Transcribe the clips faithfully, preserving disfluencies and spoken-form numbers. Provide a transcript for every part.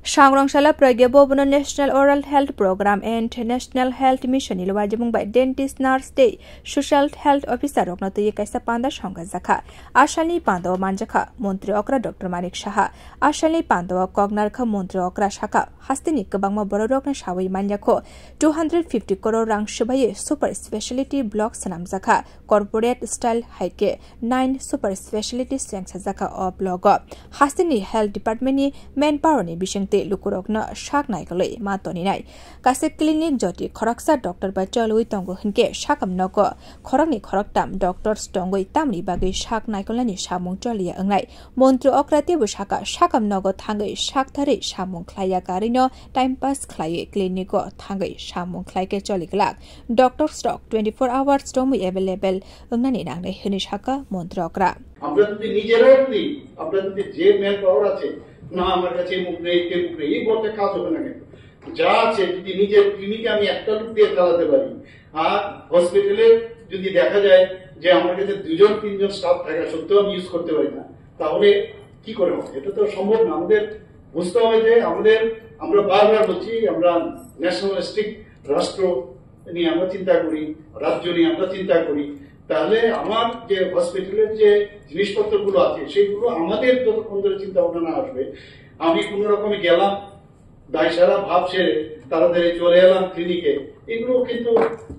Sangrong sala Pragya Bhavan National Oral Health Program and National Health Mission ni lwajimung bai dentist, nurse tei social health officer rokno twi kaisa panda songkha. Asalni panda o manjakha Montri okra Doctor Manik Saha. Asalni panda o kok narkha Montri okra sakha, hasteni kwbangma borok rokno sawi manya kho two hundred fifty crore rang swbaiwi super speciality block swnamjakha. Corporate style hai khe nine super speciality sengsajakha o blogo. Hasteni health department ni manpower ni bisingtwi lukurokno sak naikolwi ma toninai. Kaisa clinic joti khoroksa doctor bai cholwi tongo hinkhe sakam nogo khoroknwi khoroktam doctors tongwi tamni bagwi sak naikolnani samung choliya wngnai. Montri okra teibo saka sakam nogo thangwi sak tharwi samung khlaiya karwino time pass khlaiwi clinic o thangwi samung khlaikhe choli glak. Doctors rok twenty four hours romwi available wngnani nangnai hwnwi sakha Montri okra. আমরা যদি নিজেরাও যদি, আমরা যদি যে man power আছে, না আমার কাছে মুখ নেই, কে মুখ নেই, এই বলতে কাজ হবে না কিন্তু। যা আছে যদি নিজের ক্লিনিকে আমি একটা লোক দিয়ে চালাতে পারি, আর হসপিটালে যদি দেখা যায় যে আমার কাছে দুজন তিনজন স্টাফ থাকা সত্ত্বেও আমি ইউজ করতে পারি না, তাহলে কি করে হবে? এটা তো সম্ভব না। আমাদের বুঝতে হবে যে আমাদের, আমরা বারবার বলছি, আমরা ন্যাশনালিস্টিক রাষ্ট্র নিয়ে আমরা চিন্তা করি, রাজ্য নিয়ে আমরা চিন্তা করি, তাহলে আমার যে হসপিটালের যে জিনিসপত্রগুলো আছে, সেগুলো আমাদের যতক্ষণ ধরে চিন্তা ভাবনা না আসবে, আমি কোনো রকমে গেলাম, দায়সারা ভাব সেরে তাড়াতাড়ি চলে এলাম ক্লিনিকে, এগুলো কিন্তু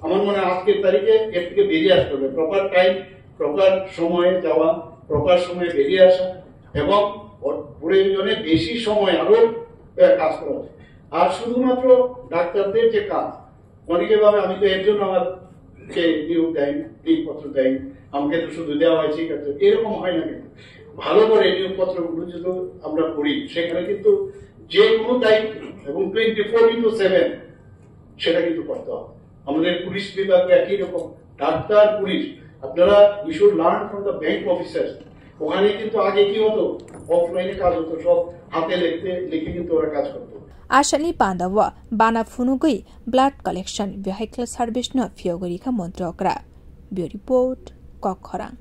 আমার মনে হয় আজকের তারিখে এর থেকে বেরিয়ে আসতে হবে। প্রপার টাইম, প্রপার সময়ে যাওয়া, প্রপার সময়ে বেরিয়ে আসা এবং ওর প্রয়োজনে বেশি সময় আরো, আহ, কাজ করা উচিত। আর শুধুমাত্র ডাক্তারদের যে কাজ, অনেকে ভাবে আমি তো এর জন্য আমাকে নিয়োগ দেয়, নিয়োগপত্র দেয়, আমাকে তো শুধু দেওয়া হয়েছে, ঠিক আছে, এরকম হয় না। কিন্তু ভালো করে নিয়োগপত্রগুলো যদি আমরা পড়ি, সেখানে কিন্তু যে কোনো দায়িত্ব এবং টোয়েন্টি ফোর ইন্টু সেভেন সেটা কিন্তু করতে হবে। আমাদের পুলিশ বিভাগ একই রকম, ডাক্তার, পুলিশ, আপনারা, we should learn from the bank officers। ওখানে কিন্তু আগে কি হতো, অফলাইনে কাজ হতো, সব হাতে লিখতে লিখে কিন্তু ওরা কাজ করতো। Asalni panda o bana phunugwi blood collection vehicle service no phiyogwi rikha Montri okra. Bureau Report, Kokkhorang.